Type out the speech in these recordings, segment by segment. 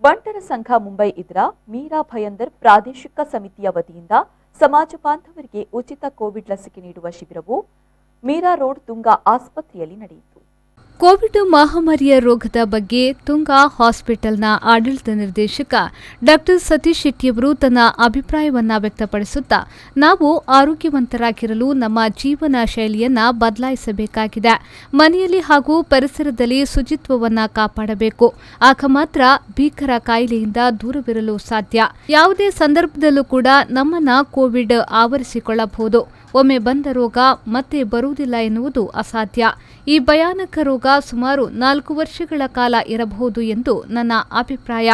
ಬಂಟರ ಸಂಘ ಮುಂಬೈ ಇದರ ಮೀರಾ ಭಯಂದರ್ ಪ್ರಾದೇಶಿಕ ಸಮಿತಿಯ ವತಿಯಿಂದ ಸಮಾಜ ಬಾಂಧವರಿಗೆ ಉಚಿತ ಕೋವಿಡ್ ಲಸಿಕೆ ನೀಡುವ ಶಿಬಿರವು ಮೀರಾ ರೋಡ್ ತುಂಗಾ ಆಸ್ಪತ್ರೆಯಲ್ಲಿ ನಡೆಯಿತು. ಕೋವಿಡ್ ಮಹಾಮಾರಿಯ ರೋಗದ ಬಗ್ಗೆ ತುಂಗಾ ಹಾಸ್ಪಿಟಲ್ನ ಆಡಳಿತ ನಿರ್ದೇಶಕ ಡಾಕ್ಟರ್ ಸತೀಶ್ ಶೆಟ್ಟಿಯವರು ತನ್ನ ಅಭಿಪ್ರಾಯವನ್ನ ವ್ಯಕ್ತಪಡಿಸುತ್ತಾ, ನಾವು ಆರೋಗ್ಯವಂತರಾಗಿರಲು ನಮ್ಮ ಜೀವನ ಶೈಲಿಯನ್ನ ಬದಲಾಯಿಸಬೇಕಾಗಿದೆ. ಮನೆಯಲ್ಲಿ ಹಾಗೂ ಪರಿಸರದಲ್ಲಿ ಶುಚಿತ್ವವನ್ನ ಕಾಪಾಡಬೇಕು. ಆಗ ಮಾತ್ರ ಭೀಕರ ಕಾಯಿಲೆಯಿಂದ ದೂರವಿರಲು ಸಾಧ್ಯ. ಯಾವುದೇ ಸಂದರ್ಭದಲ್ಲೂ ಕೂಡ ನಮ್ಮನ್ನ ಕೋವಿಡ್ ಆವರಿಸಿಕೊಳ್ಳಬಹುದು. ಒಮ್ಮೆ ಬಂದ ರೋಗ ಮತ್ತೆ ಬರುವುದಿಲ್ಲ ಎನ್ನುವುದು ಅಸಾಧ್ಯ. ಈ ಭಯಾನಕ ರೋಗ ಸುಮಾರು 4 ವರ್ಷಗಳ ಕಾಲ ಇರಬಹುದು ಎಂದು ನನ್ನ ಅಭಿಪ್ರಾಯ.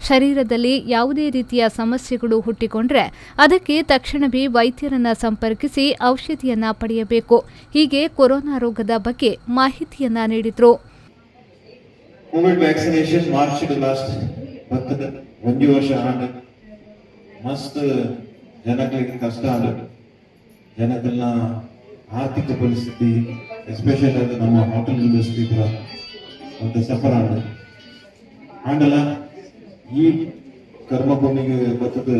ಶರೀರದಲ್ಲಿ ಯಾವುದೇ ರೀತಿಯ ಸಮಸ್ಯೆಗಳು ಹುಟ್ಟಿಕೊಂಡ್ರೆ ಅದಕ್ಕೆ ತಕ್ಷಣವೇ ವೈದ್ಯರನ್ನ ಸಂಪರ್ಕಿಸಿ ಔಷಧಿಯನ್ನ ಪಡೆಯಬೇಕು. ಹೀಗೆ ಕೊರೋನಾ ರೋಗದ ಬಗ್ಗೆ ಮಾಹಿತಿಯನ್ನ ನೀಡಿದರು. ಕೋವಿಡ್ ವ್ಯಾಕ್ಸಿನೇಷನ್ ಮಾರ್ಚ್ ಲಾಸ್ಟ್ ಬರ್ತದೆ. ಒಂಜಿ ವರ್ಷ ಆಂಡ್ ಮಸ್ತ್ ಜನಗಳಿಗೆ ಕಷ್ಟ ಆಂಡ್. ಜನಗಳನ್ನ ಆರ್ಥಿಕ ಪರಿಸ್ಥಿತಿ, ಎಸ್ಪೆಷಲಿ ಅದು ನಮ್ಮ ಹೋಟೆಲ್ ಇಂಡಸ್ಟ್ರಿ ಕೂಡ ಒಂದು ಸಫರ್ ಆಂಡ್. ಆಂಡಲ ಈ ಕರ್ಮಭೂಮಿಗೆ ಬರ್ತದೆ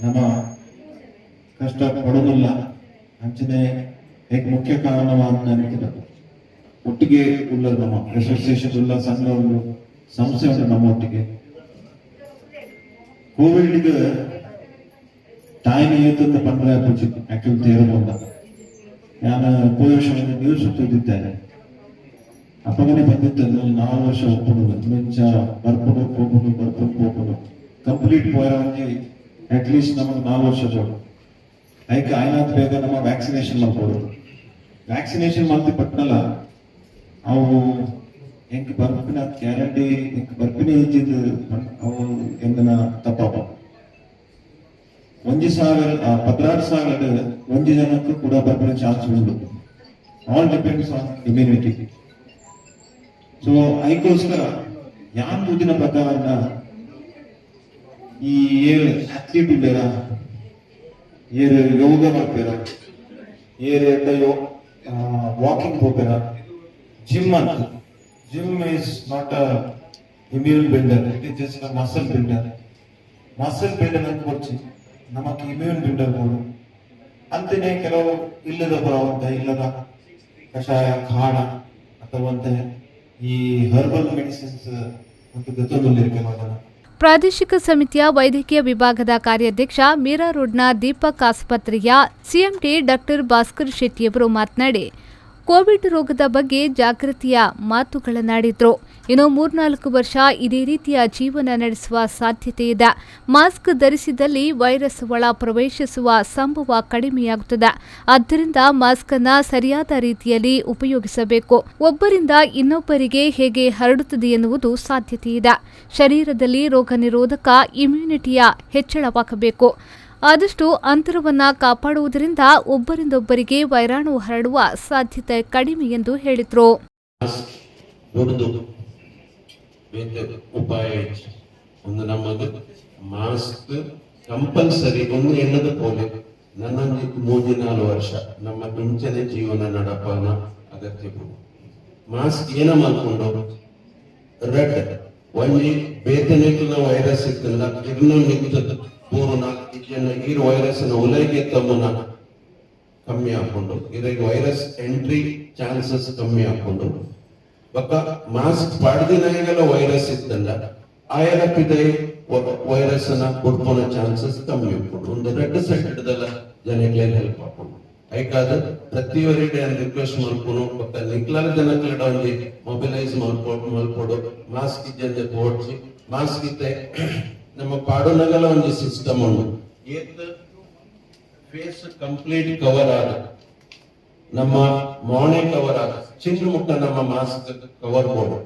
ನಮ್ಮ ಕಷ್ಟ ಪಡೋದಿಲ್ಲ. ಅಂಚನೆ ಏಕ್ ಮುಖ್ಯ ಕಾರಣವಾದ ನನಗೆ ಒಟ್ಟಿಗೆ ಉಳ್ಳ ನಮ್ಮ ಅಸೋಸಿಯೇಷನ್ ಉಳ್ಳ, ಸಂಘ ಉಂಡು, ಸಂಸ್ಥೆ ಉಂಟು ನಮ್ಮ ಒಟ್ಟಿಗೆ. ಕೋವಿಡ್ ಟೈಮ್ ಏತಂತ ಪಂಡ್ರೆ ಪುಚಿ ಆಕ್ಚುಲಿ ತೇರಬಂದ. ನಾನು ಪೋದ ವರ್ಷ ಒಂದು ನ್ಯೂಸ್ ತೂದಿದ್ದೇನೆ. ಅಪ್ಪಗನೆ ಬಂದಿತ್ತು. 4 ವರ್ಷ ಒಪ್ಪುನು ಮುಂಚ ಬರ್ಪುನು ಪೋಪುನು, ಬರ್ಪುನು ಪೋಪುನು, ಕಂಪ್ಲೀಟ್ ಪೋಯರ ಒಂಜಿ ಅಟ್ಲೀಸ್ಟ್ ನಮಗೆ 4 ವರ್ಷ ಬೋಡು. ಐಕ್ ಆಯ್ನಾತ್ ಬೇಗ ನಮ್ಮ ವ್ಯಾಕ್ಸಿನೇಷನ್ ಮಲ್ಪೊಡು. ವ್ಯಾಕ್ಸಿನೇಷನ್ ಮಲ್ತಿ ಪಟ್ನಲ ಅವು ಎಂಕ್ ಬರ್ಪಿನ ಗ್ಯಾರಂಟಿ, ಎಂಕ್ ಬರ್ಪಿನ ಇಜ್ಜಿದ್ ಅವು ಎಂದನ ತಪ್ಪಾಪ. 1,000 12,000 ಒಂಜಿ ಜನಕ್ಕೂ ಕೂಡ ಬರ್ಪಿನ ಚಾನ್ಸ್ ಉಂಟು. All depends on immunity. So ಐಕೋಸ್ಕರ ಯಾನ್ ತೂತಿನ ಪ್ರಕಾರ ಈ ಏರ್ ಅಥ್ಲೀಟ್ ಉಲ್ಲೇರ, ಏರ್ ಯೋಗ ಮಾಡ್ತೀರ, ಏರ್ ಎಡ್ಡ ಯೋ ವಾಕಿಂಗ್ ಹೋಗ್ತೀರ, ಜಿಮ್ ಅಂತ. Gym is not a immune builder, it is just a muscle builder. Muscle builder ಅಂತ ಕೊಡ್ಚಿ, ನಮಕ್ ಇಮ್ಯೂನ್ ಬಿಲ್ಡರ್ ಬೋಡು. ಅಂತೆಯೇ ಕೆಲವು ಇಲ್ಲದ ಬರುವಂತ ಇಲ್ಲದ ಕಷಾಯ, ಕಾಡ ಅಥವಾ ಈ ಹರ್ಬಲ್ ಮೆಡಿಸಿನ್ಸ್ ಅಂತ ಗೊತ್ತೊಂದಿಲ್ಲ ಕೆಲವು ಜನ. ಪ್ರಾದೇಶಿಕ ಸಮಿತಿಯ ವೈದ್ಯಕೀಯ ವಿಭಾಗದ ಕಾರ್ಯಾಧ್ಯಕ್ಷ, ಮೀರಾ ರೋಡ್ನ ದೀಪಕ್ ಆಸ್ಪತ್ರೆಯ ಸಿಎಂಡಿ ಡಾಕ್ಟರ್ ಭಾಸ್ಕರ್ ಶೆಟ್ಟಿಯವರು ಮಾತನಾಡಿ, ಕೋವಿಡ್ ರೋಗದ ಬಗ್ಗೆ ಜಾಗೃತಿಯ ಮಾತುಗಳನ್ನಾಡಿದ್ರು. ಇನ್ನು 3-4 ವರ್ಷ ಇದೇ ರೀತಿಯ ಜೀವನ ನಡೆಸುವ ಸಾಧ್ಯತೆ ಇದೆ. ಮಾಸ್ಕ್ ಧರಿಸಿದಲ್ಲಿ ವೈರಸ್ ಒಳ ಪ್ರವೇಶಿಸುವ ಸಂಭವ ಕಡಿಮೆಯಾಗುತ್ತದೆ. ಆದ್ದರಿಂದ ಮಾಸ್ಕ್ ಅನ್ನ ಸರಿಯಾದ ರೀತಿಯಲ್ಲಿ ಉಪಯೋಗಿಸಬೇಕು. ಒಬ್ಬರಿಂದ ಇನ್ನೊಬ್ಬರಿಗೆ ಹೇಗೆ ಹರಡುತ್ತದೆ ಎನ್ನುವುದು ಸಾಧ್ಯತೆ ಇದೆ. ಶರೀರದಲ್ಲಿ ರೋಗ ನಿರೋಧಕ ಇಮ್ಯುನಿಟಿಯ ಹೆಚ್ಚಳವಾಗಬೇಕು. ಆದಷ್ಟು ಅಂತರವನ್ನ ಕಾಪಾಡುವುದರಿಂದ ಒಬ್ಬರಿಂದೊಬ್ಬರಿಗೆ ವೈರಾಣು ಹರಡುವ ಸಾಧ್ಯತೆ ಕಡಿಮೆ ಎಂದು ಹೇಳಿದರು. ಬುಡ್ದು ಬೇತೆ ಉಪಾಯ ಇಜ್ಜಿ. ಒಂದು ನಮ್ಮದು ಮಾಸ್ಕ್ ಕಂಪಲ್ಸರಿ. ಒಂದು ಎಣ್ಣದ ಪೋಲೆ ನನ್ನೊಂದು ಮೂಜಿ ನಾಲ್ ವರ್ಷ ನಮ್ಮ ಇಂಚನೆ ಜೀವನ ನಡಪಾನ ಅಗತ್ಯ. ಮಾಸ್ಕ್ ಏನ ಮಲ್ಕೊಂಡು ರೆಡ್ ಒಂಜಿ ಬೇತನೆಕ್ಲ ವೈರಸ್ ಇತ್ತಲ್ಲ, ಇರ್ನ ಮಿತ್ತದ ಪೂರ್ಣ ಇಜ್ಜನ ಈ ವೈರಸ್ ಉಲೈಗೆ ತಮ್ಮನ ಕಮ್ಮಿ ಹಾಕೊಂಡು, ಇದ್ರಾಗ ವೈರಸ್ ಎಂಟ್ರಿ ಚಾನ್ಸಸ್ ಕಮ್ಮಿ ಹಾಕೊಂಡು. ಬೊಕ್ಕ ಮಾಸ್ಕ್ ಪಾಡ್ದಿನಾಗೆಲ್ಲ ವೈರಸ್ ಇತ್ತಲ್ಲ, ಆಯನ ಪಿದೈ ವೈರಸ್ ನ ಕೊಡ್ಪೋನ ಚಾನ್ಸಸ್ ಕಮ್ಮಿ ಉಪ್ಪುಂಡು. ಒಂದು ರೆಡ್ ಸೆಟ್ ಹಿಡ್ದಲ್ಲ ಜನಕ್ಕೆ ಹೆಲ್ಪ್ ಆಪುಂಡು. ಐಕಾದ ಪ್ರತಿಯೊರಿಡೆ ರಿಕ್ವೆಸ್ಟ್ ಮಲ್ಪುನು. ಬೊಕ್ಕ ನಿಕ್ಲಾಲ ಜನಕ್ಲೆಡ ಒಂಜಿ ಮೊಬಿಲೈಸ್ ಮಲ್ಪೊಡು. ಮಾಸ್ಕ್ ಇಜ್ಜಂದೆ ಪೋಡ್ಚಿ. ಮಾಸ್ಕ್ ಇತ್ತೆ ನಮ್ಮ ಪಾಡುನಗಲ ಒಂಜಿ ಸಿಸ್ಟಮ್ ಉಂಡು. ಏತ್ ಫೇಸ್ ಕಂಪ್ಲೀಟ್ ಕವರ್ ಆದ, ನಮ್ಮ ಮೋಣೆ ಕವರ್ ಆದ, ಚಿನ್ನ ಮುಟ್ಟ ನಮ್ಮ ಮಾಸ್ಕ್ ಕವರ್ ಬೋಡು.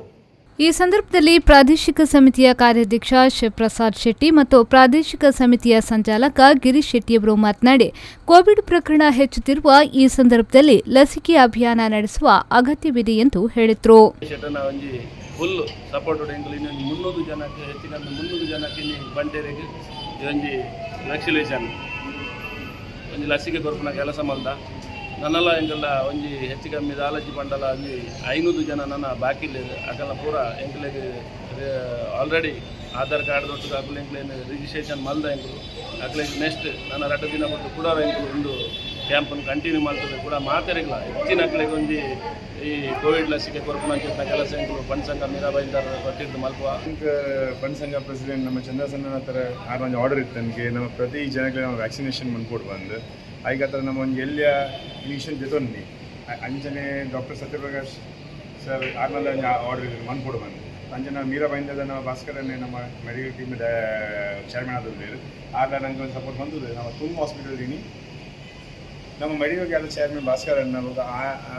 ಈ ಸಂದರ್ಭದಲ್ಲಿ ಪ್ರಾದೇಶಿಕ ಸಮಿತಿಯ ಕಾರ್ಯಾಧ್ಯಕ್ಷ ಶಿವಪ್ರಸಾದ್ ಶೆಟ್ಟಿ ಮತ್ತು ಪ್ರಾದೇಶಿಕ ಸಮಿತಿಯ ಸಂಚಾಲಕ ಗಿರೀಶ್ ಶೆಟ್ಟಿಯವರು ಮಾತನಾಡಿ, ಕೋವಿಡ್ ಪ್ರಕರಣ ಹೆಚ್ಚುತ್ತಿರುವ ಈ ಸಂದರ್ಭದಲ್ಲಿ ಲಸಿಕೆ ಅಭಿಯಾನ ನಡೆಸುವ ಅಗತ್ಯವಿದೆ ಎಂದು ಹೇಳಿದರು. ಶೆಟ್ಟನ ಒಂಜಿ ಫುಲ್ ಸಪೋರ್ಟ್. ಎಂಕುಲು ಇನ್ನೊಂದು 300 ಜನಕ್ಕೆ, ಹೆಚ್ಚಿನ 300 ಜನಕ್ಕೆ ಇನ್ನು ಬಂಟೆರಿಗೆ ಒಂಜಿ ವ್ಯಾಕ್ಸಿನೇಷನ್, ಒಂಜಿ ಲಸಿಕೆ ಕೊರ್ಪುನ ಕೆಲಸ ಮಲ್ದ. ನನ್ನಲ್ಲ ಎಂಕಲ್ನ ಒಂಜಿ ಹೆಚ್ಚು ಕಮ್ಮಿ ದಾಲಜಿ ಪಂಡಲ ಒಂಜಿ 500 ಜನ ನನ್ನ ಬಾಕಿ ಇಲ್ಲೆರ್. ಅಕಲ್ನ ಪೂರ ಎಂಕಲೆಗ್ ಆಲ್ರೆಡಿ Aadhaar card ದೊಟ್ಟು ಅಕುಲು ಎಂಕ್ಲೇನ್ ರಿಜಿಸ್ಟ್ರೇಷನ್ ಮಲ್ದ ಎಂಕುಲು. ಅಕ್ಲೆಗ್ ನೆಕ್ಸ್ಟ್ ನನ್ನ 2 ದಿನ ಬುಡ್ದು ಕೂಡ ಎಂಕುಲು ಉಂದು ಕ್ಯಾಂಪನ್ನು ಕಂಟಿನ್ಯೂ ಮಲ್ತದೆ. ಕೂಡ ಮಾತೆರೆಗ್ಲ ಹೆಚ್ಚಿನ ಅಕ್ಲೆಗ್ ಒಂಜಿ ಈ ಕೋವಿಡ್ ಲಸಿಕೆ ಕೊರ್ಪುನಂಚಿನ ಕೆಲಸ ಎಂಕುಲು ಬಂಟ ಸಂಘ ಮೀರಾ ಭಾಯಿಂದರ್ ವತಿರ್ದ್ ಮಲ್ಪುವ. ಬಂಟ ಸಂಘ ಪ್ರೆಸಿಡೆಂಟ್ ನಮ್ಮ ಚಂದ್ರಸನ್ನ ಹತ್ರ ಆರ್ ಒಂಜಿ ಆರ್ಡರ್ ಇತ್ತು ನನಗೆ, ನಮ್ಮ ಪ್ರತಿ ಜನಕ್ಕೆ ನಾವು ವ್ಯಾಕ್ಸಿನೇಷನ್ ಮನ್ಪೊಡು ಬಂದು. ಐಕ್ ಹತ್ರ ನಮ್ಮ ಒಂಜಿ ಎಲ್ಲಿಯ ಇನಿಷಿಯಲ್ ದೆತೊನ್ನಿ. ಅಂಚನೆ ಡಾಕ್ಟರ್ ಸತ್ಯಪ್ರಕಾಶ್ ಸರ್ ಆರ್ನಲ್ಲ ಒಂಜಿ ಆರ್ಡರ್ ಇತ್ತು ಮನ್ಪೊಡು ಬಂದು. ಅಂಚನೆ ಮೀರಾ ಬೈಂದದ ನಮ್ಮ ಭಾಸ್ಕರನ್ನೇ, ನಮ್ಮ medical team chairman ಆದದ್ದು, ಆಗ ನಂಗೆ ಒಂದು ಸಪೋರ್ಟ್ ಬಂದದ್ದು. ನಮ್ಮ ತುಂಬ ಹಾಸ್ಪಿಟಲ್ ಇದೀನಿ, ನಮ್ಮ medical care chairman Bhaskar ಅಣ್ಣ ಬೊಕ್ಕ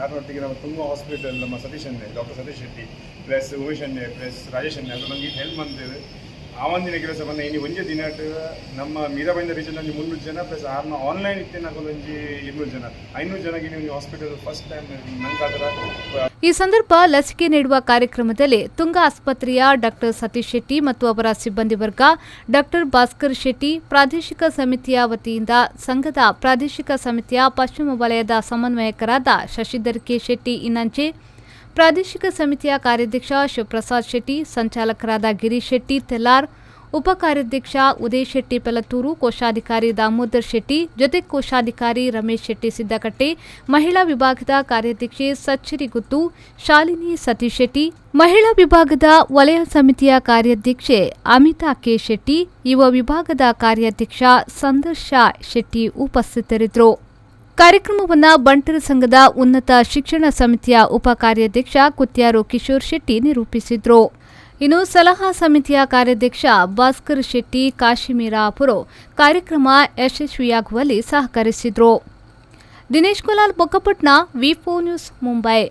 ಆರ್ನೊಟ್ಟಿಗೆ ನಮ್ಮ ತುಂಬ ಹಾಸ್ಪಿಟಲ್ ನಮ್ಮ ಸತೀಶ್ ಅಣ್ಣೆ, ಡಾಕ್ಟರ್ ಸತೀಶ್ ಶೆಟ್ಟಿ, ಪ್ಲಸ್ ಉಮೇಶ್ ಅಣ್ಣೆ, ಪ್ಲಸ್ ರಾಜೇಶ್ ಅಣ್ಣೆ, ಅದು ನಮ್ಗೆ ಹೆಲ್ಪ್ ಮಾಡ್ತೇವೆ. ಆ ಒಂದಿನ ಕೆಲಸ ಬಂದ ಇನ್ನು ಒಂಜೆ ದಿನ ನಮ್ಮ ಮೀರಾಬೈಂದ ರೀಜನ್ ಒಂಜಿ 300 ಜನ, ಪ್ಲಸ್ ಆರ್ನ ಆನ್ಲೈನ್ ಇತ್ತೆ ಒಂಜಿ 200 ಜನ, 500 ಜನಕ್ಕೆ ನೀವು hospital first time ನಂಗೆ ಆ ಥರ. ಈ ಸಂದರ್ಭ ಲಸಿಕೆ ನೀಡುವ ಕಾರ್ಯಕ್ರಮದಲ್ಲಿ ತುಂಗಾ ಆಸ್ಪತ್ರೆಯ ಡಾಕ್ಟರ್ ಸತೀಶ್ ಶೆಟ್ಟಿ ಮತ್ತು ಅವರ ಸಿಬ್ಬಂದಿ ವರ್ಗ, ಡಾಕ್ಟರ್ ಭಾಸ್ಕರ್ ಶೆಟ್ಟಿ, ಪ್ರಾದೇಶಿಕ ಸಮಿತಿಯ ವತಿಯಿಂದ ಸಂಘದ ಪ್ರಾದೇಶಿಕ ಸಮಿತಿಯ ಪಶ್ಚಿಮ ವಲಯದ ಸಮನ್ವಯಕರಾದ ಶಶಿಧರ್ ಕೆ ಶೆಟ್ಟಿ ಇನ್ನಂಚೆ, ಪ್ರಾದೇಶಿಕ ಸಮಿತಿಯ ಕಾರ್ಯಾಧ್ಯಕ್ಷ ಶಿವಪ್ರಸಾದ್ ಶೆಟ್ಟಿ, ಸಂಚಾಲಕರಾದ ಗಿರೀಶ್ ಶೆಟ್ಟಿ ತೆಲ್ಲಾರ್, ಉಪ ಕಾರ್ಯಾಧ್ಯಕ್ಷ ಉದಯ್ ಶೆಟ್ಟಿ ಪೆಲತೂರು, ಕೋಶಾಧಿಕಾರಿ ದಾಮೋದರ್ ಶೆಟ್ಟಿ, ಜೊತೆ ಕೋಶಾಧಿಕಾರಿ ರಮೇಶ್ ಶೆಟ್ಟಿ ಸಿದ್ದಕಟ್ಟೆ, ಮಹಿಳಾ ವಿಭಾಗದ ಕಾರ್ಯಾಧ್ಯಕ್ಷೆ ಸಚ್ಚಿರಿಗುತ್ತು ಶಾಲಿನಿ ಸತೀಶ್ ಶೆಟ್ಟಿ, ಮಹಿಳಾ ವಿಭಾಗದ ವಲಯ ಸಮಿತಿಯ ಕಾರ್ಯಾಧ್ಯಕ್ಷೆ ಅಮಿತಾ ಕೆ ಶೆಟ್ಟಿ, ಯುವ ವಿಭಾಗದ ಕಾರ್ಯಾಧ್ಯಕ್ಷ ಸಂದರ್ಶ ಶೆಟ್ಟಿ ಉಪಸ್ಥಿತರಿದ್ದರು. ಕಾರ್ಯಕ್ರಮವನ್ನು ಬಂಟರ ಸಂಘದ ಉನ್ನತ ಶಿಕ್ಷಣ ಸಮಿತಿಯ ಉಪ ಕಾರ್ಯಾಧ್ಯಕ್ಷ ಕುತ್ಯಾರು ಕಿಶೋರ್ ಶೆಟ್ಟಿ ನಿರೂಪಿಸಿದರು. ಇನ್ನು ಸಲಹಾ ಸಮಿತಿಯ ಕಾರ್ಯಾಧ್ಯಕ್ಷ ಭಾಸ್ಕರ್ ಶೆಟ್ಟಿ ಕಾಶಿಮೀರಾಪುರು ಕಾರ್ಯಕ್ರಮ ಯಶಸ್ವಿಯಾಗುವಲ್ಲಿ ಸಹಕರಿಸಿದರು. Dinesh Kulal, Bokkapatna, V news, Mumbai.